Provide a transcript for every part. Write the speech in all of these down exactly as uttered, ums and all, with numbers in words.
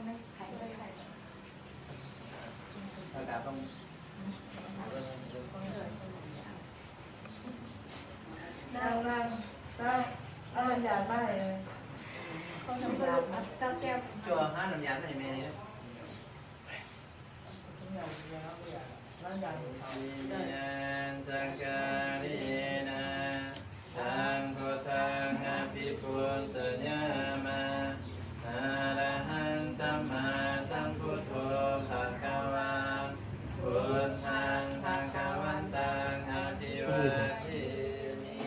นั่งนั่งนั่งเอาน้ำยาไปเลย เขาน้ำยาครับเจ้าแก้ว Cho há nằm dán này mẹ đi. Iminā sakkārena taṃ buddhaṃ abhipūjayāma. Arahaṃ sammāsambuddho bhagavā, buddhaṃ bhagavantaṃ abhivādemi.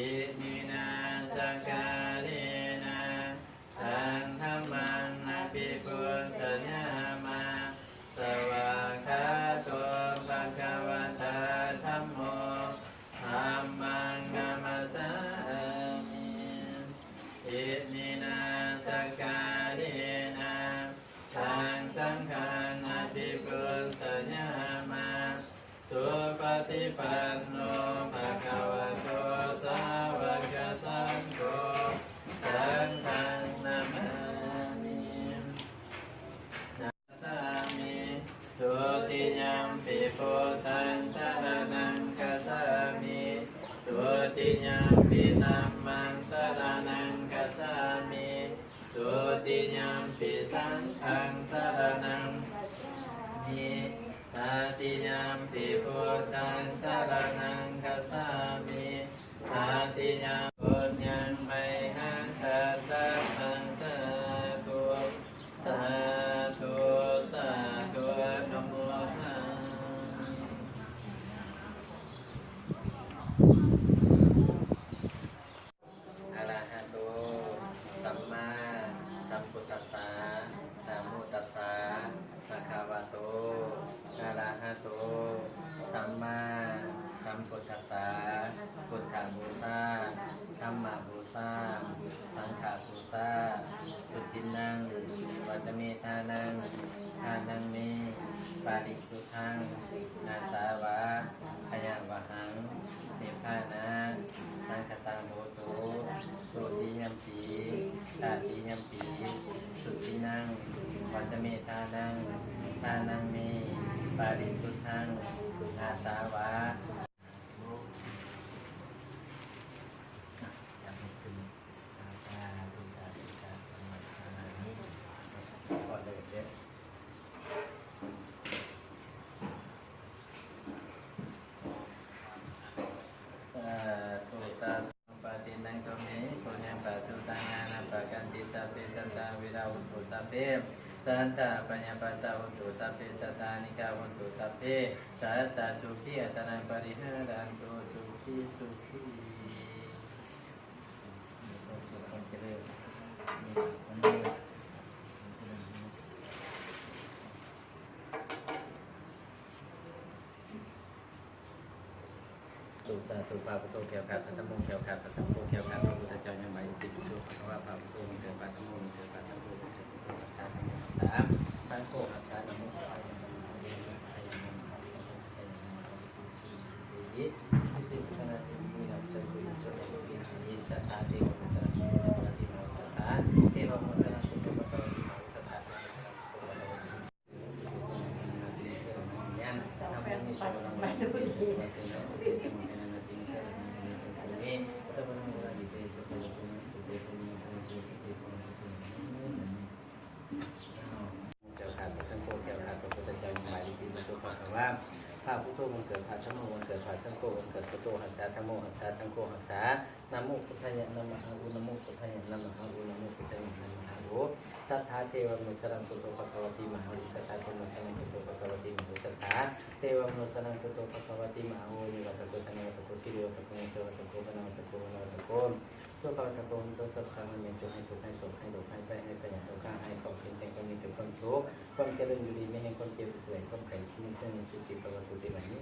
Iminā sakkārena taṃ dhammaṃ abhipūjayāma. Svākkhāto bhagavatā dhammo, dhammaṃ namassāmi. Iminā sakkārena taṃ saṅghaṃ abhipūjayāma. Supaṭipanno bhagavato sāvakasaṅgho, saṅghaṃ namāmi. Gacchāmi. Dutiyampi buddhaṃ saraṇaṃ gacchāmi. Dutiyampi dhammaṃ saraṇaṃ gacchāmi. Dutiyampi saṅghaṃ saraṇaṃ gacchāmi. Tatiyampi buddhaṃ saraṇaṃ gacchāmi. Tatiyam puññaṃ mayhaṃ dātabbaṃ. Sādhu, sādhu, sādhu, anumodāmi. Arahato sammāsambuddhassa. Namo tassa bhagavato arahato sammāsambuddhassa. Buddhapūjā, dhammapūjā, saṅghapūjā. Sudinnaṃ vadane dānaṃ, dānaṃ me parisuddhaṃ, āsavā bhayavahaṃ nibbānaṃ saṅkhātaṃ hotu. Dutiyampi, tatiyampi, sudinnaṃ vadane dānaṃ, dānaṃ me parisuddhaṃ, āsavā. Sādhu, sādhu. Upadinnā kho me puññaṃ pasutaṃ anappakanti. Sabbe sattā averā hontu, sabbe sattā abyāpajjhā hontu, sabbe sattā anīghā hontu, sabbe sattā sukhī attānaṃ pariharantu. Sukhī sukhī. สาธุ สาธุ พระพุทโธแคล้วคลาด พระธัมโมแคล้วคลาด พระสังโฆแคล้วคลาด พระพุทธเจ้ายังไหว อิติปิโส ภะคะวะ พระพุทโธบังเกิด พระธัมโมบังเกิด พระสังโฆบังเกิด พุทโธรักษา ธัมโมรักษา สังโฆรักษา นะโม แคล้วคลาด พระสังโฆแคล้วคลาด พระพุทธเจ้ายังไหว อิติปิโส ภะคะวะ พระพุทโธบังเกิด พระธัมโมบังเกิด พระสังโฆบังเกิด พุทโธหัสสะ ธัมโมหัสสะ สังโฆหัสสะ Namo buddhāya, namo āhu. Namo buddhāya, namo āhu. Namo buddhāya, namo āhu. Satthā devamanussānaṃ buddho bhagavāti. Mahāvī. Satthā devamanussānaṃ buddho bhagavāti. Mahāvī. Satthā devamanussānaṃ buddho bhagavāti. Mahāvī. Mahāvī. Vācako jaññavādako, jhīvī vādako, nicco vādako, paṇṇavādako, vaṇṇavādako, sukhāvādako hontu sabbadā. ให้โชค ให้โชค ให้โชค ให้โรค ให้ภัย ให้พยาธิ โรคา ให้เคราะห์ เข็ญแสง ความมีแต่ความสุข ความเจริญอยู่ดีมีแฮง ความเจ็บบ่สบาย ความไข้บ่มี สุขี สุขี ภะวะตุ เต มะ นิ